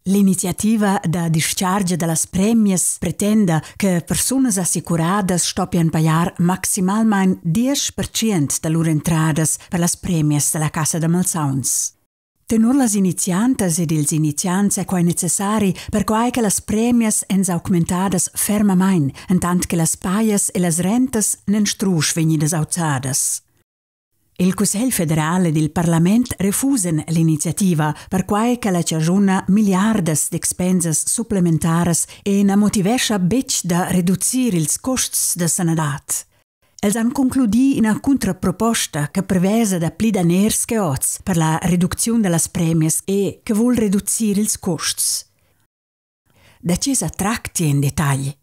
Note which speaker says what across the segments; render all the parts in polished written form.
Speaker 1: L'iniziativa da distgargia da las premias pretenda che persunas assicuradas stoppian pajar maximalmain 10% da lur entradas per las premias da la cassa da malsauns. Tenor las iniziantas ed ils iniziants è quai necessari, perquai che las premias èn s'augmentadas fermamain, entant che las pajas e las rentas n'èn strusch vegnidas auzadas. Il Cussegl federal ed il parlament refusan l'iniziativa, perquai ch'ella chaschuna milliardas d'expensas supplementaras e na motivescha betg da reducir ils custs da sanadad. Els han concludì ina cuntraproposta che prevesa dapli daners che oz per la reducziun da las premias e che vul reducir ils custs. Da tge sa tracti en detagl?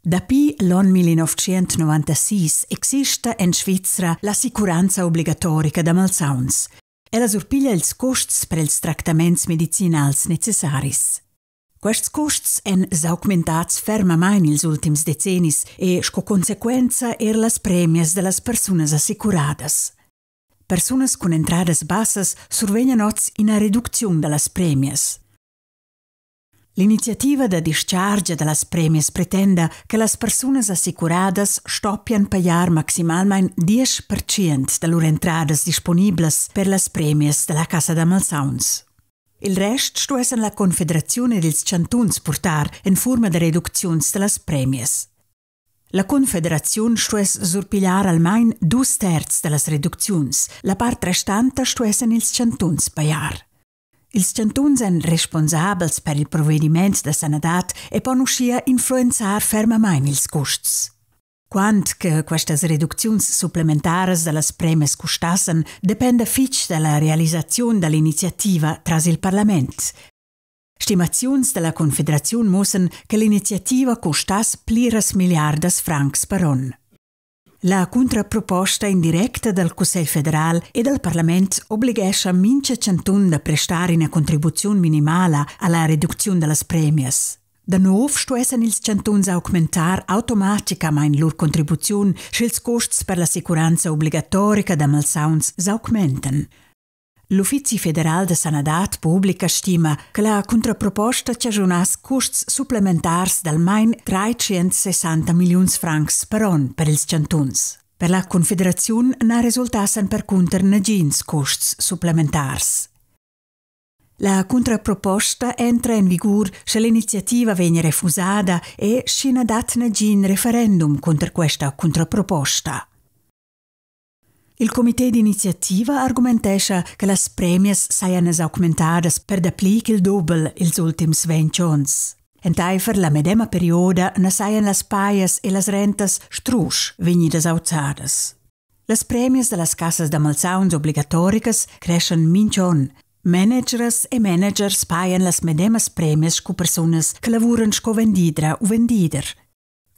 Speaker 1: Dapi l'onn 1996 exista en Svizra l'assicuranza obligatorica da malsauns. Ella surpiglia ils custs per ils tractaments medicinals necessaris. Quests custs èn s'augmentads fermamain ils ultims decennis e sco consequenza er las premias da las persunas assicuradas. Persunas cun entradas bassas survegnan oz ina reducziun da las premias. L'iniziativa da distgargia da las premias pretenda che las persunas assicuradas stoppian pajar maximalmain 10% da lur entradas disponiblas per las premias da la cassa da malsauns. Il rest stuessan la Confederaziun ed ils chantuns purtar en furma da reducziuns da las premias. La Confederaziun stuess surpigliar almain dus terzs da las reducziuns, la part restanta stuessan ils chantuns pajar. Ils chantuns èn responsabels per il provediment da sanadad e pon uschia influenzar fermamain ils custs. Quant che questas reducziuns supplementaras da las premias custassan, dependa fitg da la realisaziun da l'iniziativa tras il parlament. Stimaziuns da la Confederaziun mussan che l'iniziativa custass pliras milliardas francs per onn. La cuntraproposta indirecta dal Cussegl federal e dal parlament oblighescha mintga chantun da prestar ina contribuziun minimala a la reducziun da las premias. Da nov stuessan ils chantuns augmentar automaticamain lur contribuziun, sch'ils custs per l'assicuranza obligatorica da malsauns s'augmentan. L'Uffizi federal da sanadad publica stima che la cuntraproposta chaschunass custs supplementars d'almain 360 milliuns francs per onn per ils chantuns. Per la Confederaziun na resultassan percunter nagins custs supplementars. La cuntraproposta entra en vigur, sche l'iniziativa vegn refusada e sch'i na dat nagin referendum cunter questa cuntraproposta. Il comité d'iniziativa argumentescha che las premias sajan s'augmentadas per dapli ch'il dubel ils ultims 20 onns. Entaifer la medema perioda na sajan las pajas e las rentas strusch vegnidas auzadas. Las premias da las cassas da malsauns obligatoricas creschan mintg'onn. Manageras e managers pajan las medemas premias sco persunas che lavuran sco vendidra u vendider.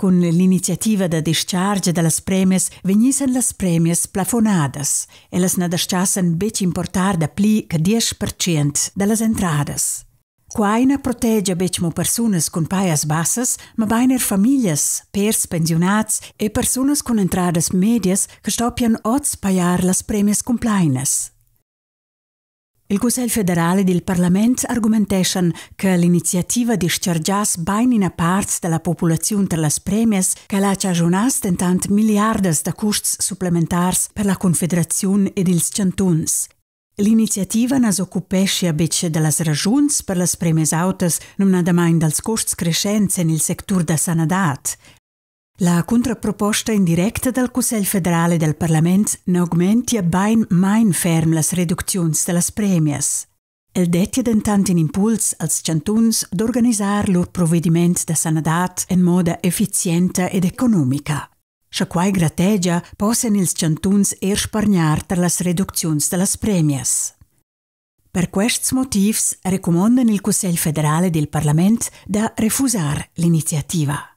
Speaker 1: Cun l'iniziativa da distgargia da las premias vegnissan las premias plafonadas. Ellas na dastgassan betg importar dapli che 10% da las entradas. Quai na protegia betg mo persunas cun pajas bassas, mabain er famiglias, pers pensiunads e persunas cun entradas medias che stoppian oz pajar las premias cumplainas. Il Cussegl federal ed il parlament argumenteschan che l'iniziativa distgargiass bain ina part da la populaziun tar las premias, ch'ella chaschunass dentant milliardas da custs supplementars per la Confederaziun ed ils chantuns. L'iniziativa na s'occupeschia betg da las raschuns per las premias autas, numnadamain dals custs creschents en il sectur da sanadad. La cuntraproposta indirecta dal Cussegl federal e dal parlament n'augmentia bain main ferm las reducziuns da las premias. El dettia dentant in impuls als chantuns d'organisar lur provediment da sanadad en moda effizienta ed economica. Sche quai grategia, possian ils chantuns er spargnar tar las reducziuns da las premias. Per quests motivs recumondan il Cussegl federal ed il parlament da refusar l'iniziativa.